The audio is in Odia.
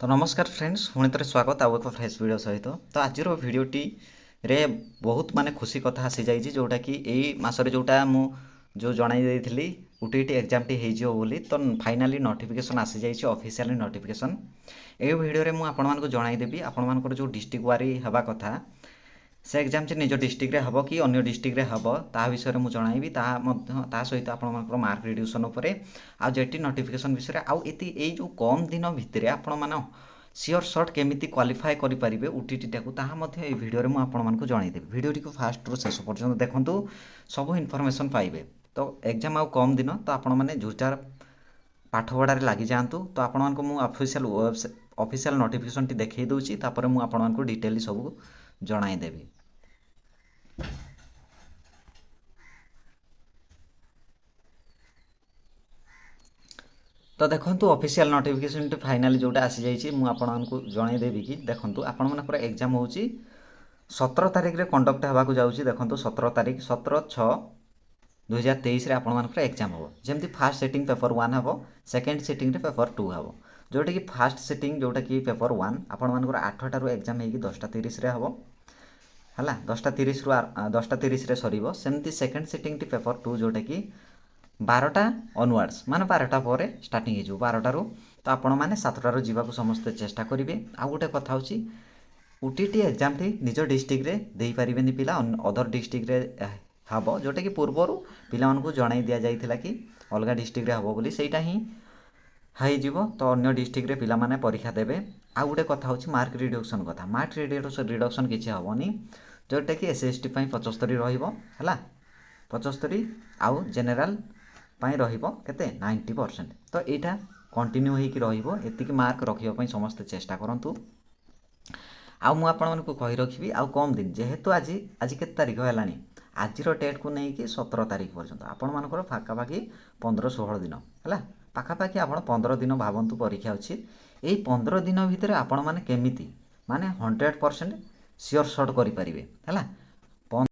ତ ନମସ୍କାର ଫ୍ରେଣ୍ଡସ୍, ପୁଣି ଥରେ ସ୍ୱାଗତ ଆଉ ଏକ ଫ୍ରେଶ୍ ଭିଡ଼ିଓ ସହିତ। ତ ଆଜିର ଭିଡ଼ିଓଟିରେ ବହୁତ ମାନେ ଖୁସି କଥା ଆସିଯାଇଛି, ଯେଉଁଟାକି ଏଇ ମାସରେ ଯେଉଁଟା ମୁଁ ଯେଉଁ ଜଣାଇ ଦେଇଥିଲି OTET ଏକ୍ଜାମ୍ଟି ହେଇଯିବ ବୋଲି, ତ ଫାଇନାଲି ନୋଟିଫିକେସନ୍ ଆସିଯାଇଛି, ଅଫିସିଆଲି ନୋଟିଫିକେସନ୍। ଏଇ ଭିଡ଼ିଓରେ ମୁଁ ଆପଣମାନଙ୍କୁ ଜଣାଇଦେବି ଆପଣମାନଙ୍କର ଯେଉଁ ଡିଷ୍ଟ୍ରିକ୍ଟ ୱାରି ହେବା କଥା, ସେ ଏକ୍ଜାମ୍ଟି ନିଜ ଡିଷ୍ଟ୍ରିକ୍ଟରେ ହେବ କି ଅନ୍ୟ ଡିଷ୍ଟ୍ରିକ୍ଟରେ ହେବ, ତାହା ବିଷୟରେ ମୁଁ ଜଣାଇବି। ତାହା ମଧ୍ୟ ତା ସହିତ ଆପଣମାନଙ୍କର ମାର୍କ ରିଡ୍ୟୁସନ୍ ଉପରେ ଆଉ ଜେଟି ନୋଟିଫିକେସନ୍ ବିଷୟରେ, ଆଉ ଏତି ଏଇ ଯେଉଁ କମ୍ ଦିନ ଭିତରେ ଆପଣମାନେ ସିଓର ସର୍ଟ କେମିତି କ୍ୱାଲିଫାଏ କରିପାରିବେ ଓଟିଇଟିଟାକୁ, ତାହା ମଧ୍ୟ ଏଇ ଭିଡ଼ିଓରେ ମୁଁ ଆପଣମାନଙ୍କୁ ଜଣାଇଦେବି। ଭିଡ଼ିଓଟିକୁ ଫାଷ୍ଟରୁ ଶେଷ ପର୍ଯ୍ୟନ୍ତ ଦେଖନ୍ତୁ, ସବୁ ଇନଫର୍ମେସନ୍ ପାଇବେ। ତ ଏକ୍ଜାମ୍ ଆଉ କମ୍ ଦିନ, ତ ଆପଣମାନେ ଜୋରଦାର ପାଠପଢ଼ାରେ ଲାଗିଯାଆନ୍ତୁ। ତ ଆପଣମାନଙ୍କୁ ମୁଁ ଅଫିସିଆଲ ଅଫିସିଆଲ ନୋଟିଫିକେସନ୍ଟି ଦେଖାଇ ଦେଉଛି, ତାପରେ ମୁଁ ଆପଣମାନଙ୍କୁ ଡିଟେଲି ସବୁ ଜଣାଇଦେବି। ତ ଦେଖନ୍ତୁ, ଅଫିସିଆଲ ନୋଟିଫିକେସନ୍ଟି ଫାଇନାଲି ଯେଉଁଟା ଆସିଯାଇଛି, ମୁଁ ଆପଣମାନଙ୍କୁ ଜଣାଇଦେବି କି ଦେଖନ୍ତୁ, ଆପଣମାନଙ୍କର ଏକ୍ଜାମ୍ ହେଉଛି 17 ତାରିଖରେ କଣ୍ଡକ୍ଟ ହେବାକୁ ଯାଉଛି। ଦେଖନ୍ତୁ, 17 ତାରିଖ, 17/6/2023ରେ ଆପଣମାନଙ୍କର ଏକ୍ଜାମ୍ ହେବ। ଯେମିତି ଫାର୍ଷ୍ଟ ସିଟିଂ ପେପର୍ 1 ହେବ, ସେକେଣ୍ଡ ସିଟିଂରେ ପେପର୍ 2 ହେବ। ଯେଉଁଟାକି ଫାର୍ଷ୍ଟ ସିଟିଂ, ଯେଉଁଟାକି ପେପର୍ 1, ଆପଣମାନଙ୍କର 8ଟାରୁ ଏକ୍ଜାମ୍ ହେଇକି 10:30ରେ ହେବ, ହେଲା 10:30ରୁ 10:30ରେ ସରିବ। ସେମିତି ସେକେଣ୍ଡ ସିଟିଂଟି ପେପର୍ 2, ଯେଉଁଟାକି 12ଟା ଅନୱାର୍ଡ଼ସ୍, ମାନେ 12ଟା ପରେ ଷ୍ଟାର୍ଟିଂ ହେଇଯିବ, 12ଟାରୁ। ତ ଆପଣମାନେ 7ଟାରୁ ଯିବାକୁ ସମସ୍ତେ ଚେଷ୍ଟା କରିବେ। ଆଉ ଗୋଟେ କଥା ହେଉଛି, OTET ଏକ୍ଜାମ୍ଟି ନିଜ ଡିଷ୍ଟ୍ରିକ୍ଟରେ ଦେଇପାରିବେନି ପିଲା, ଅଦର ଡିଷ୍ଟ୍ରିକ୍ଟରେ ହେବ। ଯେଉଁଟାକି ପୂର୍ବରୁ ପିଲାମାନଙ୍କୁ ଜଣାଇ ଦିଆଯାଇଥିଲା କି ଅଲଗା ଡିଷ୍ଟ୍ରିକ୍ଟରେ ହେବ ବୋଲି, ସେଇଟା ହିଁ ହେଇଯିବ। ତ ଅନ୍ୟ ଡିଷ୍ଟ୍ରିକ୍ଟରେ ପିଲାମାନେ ପରୀକ୍ଷା ଦେବେ। ଆଉ ଗୋଟେ କଥା ହେଉଛି ମାର୍କ ରିଡକ୍ସନ୍ କଥା। ମାର୍କ ରିଡକ୍ସନ୍ କିଛି ହେବନି, ଯେଉଁଟାକି ଏସ୍ ଏସ୍ ଟି ପାଇଁ 75 ରହିବ, ହେଲା 75, ଆଉ ଜେନେରାଲ ପାଇଁ ରହିବ କେତେ? 90%। ତ ଏଇଟା କଣ୍ଟିନ୍ୟୁ ହେଇକି ରହିବ। ଏତିକି ମାର୍କ ରଖିବା ପାଇଁ ସମସ୍ତେ ଚେଷ୍ଟା କରନ୍ତୁ। ଆଉ ମୁଁ ଆପଣମାନଙ୍କୁ କହି ରଖିବି, ଆଉ କମ୍ ଦିନ ଯେହେତୁ, ଆଜି କେତେ ତାରିଖ ହେଲାଣି? ଆଜିର ଡେଟ୍କୁ ନେଇକି 17 ତାରିଖ ପର୍ଯ୍ୟନ୍ତ ଆପଣମାନଙ୍କର ପାଖାପାଖି 15-16 ଦିନ ହେଲା। ପାଖାପାଖି ଆପଣ 15 ଦିନ ଭାବନ୍ତୁ ପରୀକ୍ଷା ଅଛି। ଏଇ 15 ଦିନ ଭିତରେ ଆପଣମାନେ କେମିତି ମାନେ 100% ସିଓର ସର୍ଟ କରିପାରିବେ, ହେଲା?